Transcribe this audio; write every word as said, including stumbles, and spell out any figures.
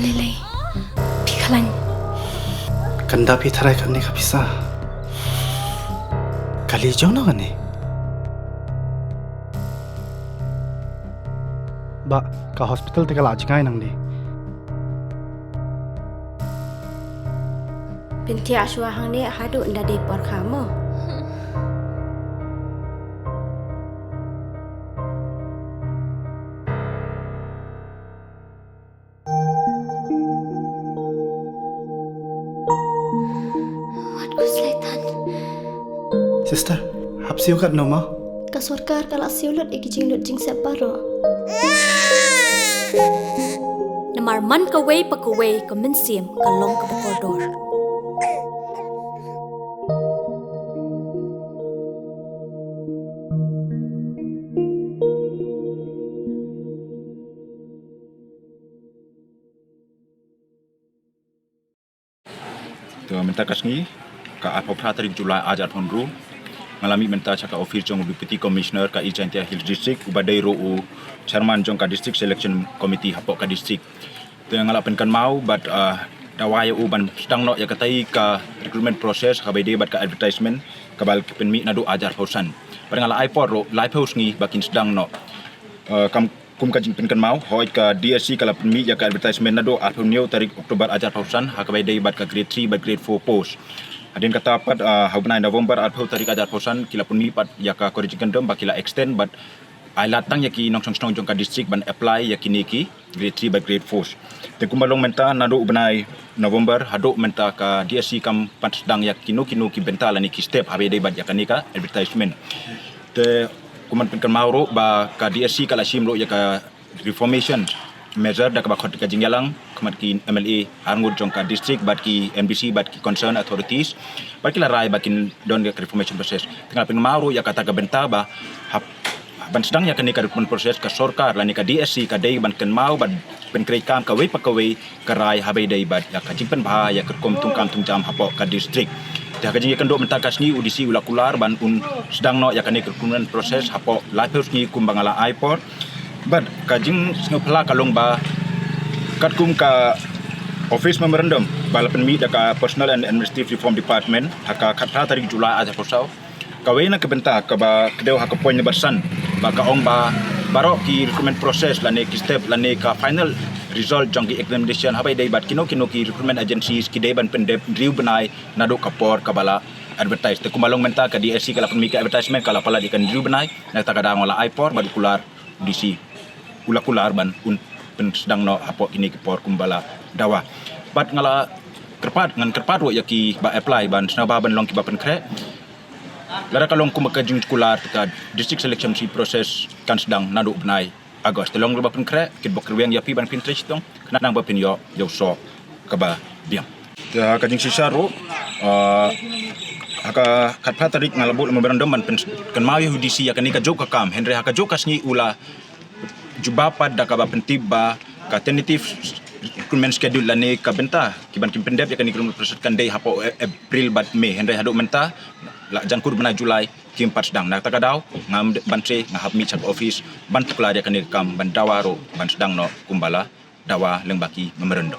Lei lei. Phi khlaiñ. Kan da phi tharai kane ka pisa. Kali jong no kane. Ba ka hospital te ka la jngai nangne. Pynthia shuwa hangne haduh nda dei por kha mo. Wat khuslai than. Sister, hap siew katno mo? Ka sorkar ka la siew lut ïa ki jinglut jingsep baroh. Namar man kawei pa kawei ka mynsiem ka long kaba kordor. Te mynta ka sngi, ka arphew phra tarik July arhajar arphew hynriew, nga la mih mynta sha ka office jong u Deputy Commissioner ka East Jaintia Hills District, uba dei ruh u chairman jong ka District Selection Committee hapoh ka district. Te nga la pynkynmaw bad, ah, dawa ïa u ban sdang noh ïa katai ka recruitment process haba ïadei bad ka advertisement kaba la pynmih naduh arhajar arphew san. Bad nga la ai por ruh laiphew sngi ba kin sdang noh. Ah, kam kum ka jingpynkynmaw, hooid ka D S C ka la pynmih ïa ka advertisement naduh arphew hynñiew tarik October arhajar arphew san ha kaba ïadei bad ka grade three bad grade four post. Hadien kata pat, ah, ha u bnai November arphew tarik arhajar arphew san ki la pynmih pat ïa ka kor jingkyndem ba ki la extend bad ai lad tang ïa ki nongshong shnong jong ka district ban apply ïa kine ki grade three bad grade four. Te kumba long mynta naduh u bnai November haduh mynta ka D S C kam pat sdang ïa kino kino ki bynta lane ki step haba ïadei bad ïa kane ka advertisement. Te kumban pynkynmaw ruh ba ka D S C ka la shim ruh ïa ka reformation measure da kaba khot ka jingïalang khmat ki M L A arngut jong ka district bad ki M D C bad ki concerned authorities bad ki la rai ba kin don ka reformation process. Te nga la pynkynmaw ruh ïa kata ka bynta ba hap ban sdang ïa kane ka recruitment process ka sorkar lane ka D S C ka dei ban kynmaw bad pynkhreh kam kawei pa kawei ka rai haba ïadei bad ïa ka jingpynbha ïa ka rukom thungkam thungjam hapoh ka district. Te ha ka jingïakynduh mynta ka sngi u D C u la kular ban un sdang noh ïa kane ka recruitment process hapoh laiphew sngi kumba nga la ai por. Bad ka jingsngewphylla ka long ba katkum ka office memorandum ba la pynmih da ka Personnel and Administrative Reform Department ha ka khatphra tarik July arhajar arphew saw, kawei na ka bynta kaba kdew ha ka point number san ba ka ong ba baroh ki recruitment process lane ki step lane ka final result jong ki examination haba ïadei bad kino kino ki recruitment agencies ki dei ban pyndep hynriew bnai naduh ka por kaba la advertise. Te kumba long mynta ka D S C ka la pynmih ka advertisement ka la palat ïa ka hynriew bnai, na kata ka daw nga la ai por bad u kular D C u la kular ban un pynsdang noh hapoh kine ki por kumba la dawa. Bad nga la kyrpad, ngan kyrpad ruh ïa kiba apply ban sngewbha ban long kiba pynkhreh. Lada ka long kumba ka jingkular, ka district selection process kan sdang naduh bnai August. Te long ruh ba pynkhreh, kit bok rwiang ïa phi ban pyntrei shitong, khnang ba phin ïoh ïa u soh kaba biang. Te ha ka jingshisha ruh, ah, ha ka khatphra tarik nga la buh memorandum ban pynkynmaw ïa u D C ïa kane kajuh ka kam, hynrei ha kajuh ka sngi u la jubab pat da kaba pyntip ba ka tentative recruitment schedule lane ka bynta kiban kin pyndep ïa kane ka recruitment process kan dei hapoh April bad May, hynrei haduh mynta la jan kut bnai July kim pat sdang. Na kata ka daw ngam dei ban trei, nga hap mih sha ka office ban tuklar ïa kane ka kam ban dawa ruh ban sdang noh kumba la dawa lyngba ki memorandum.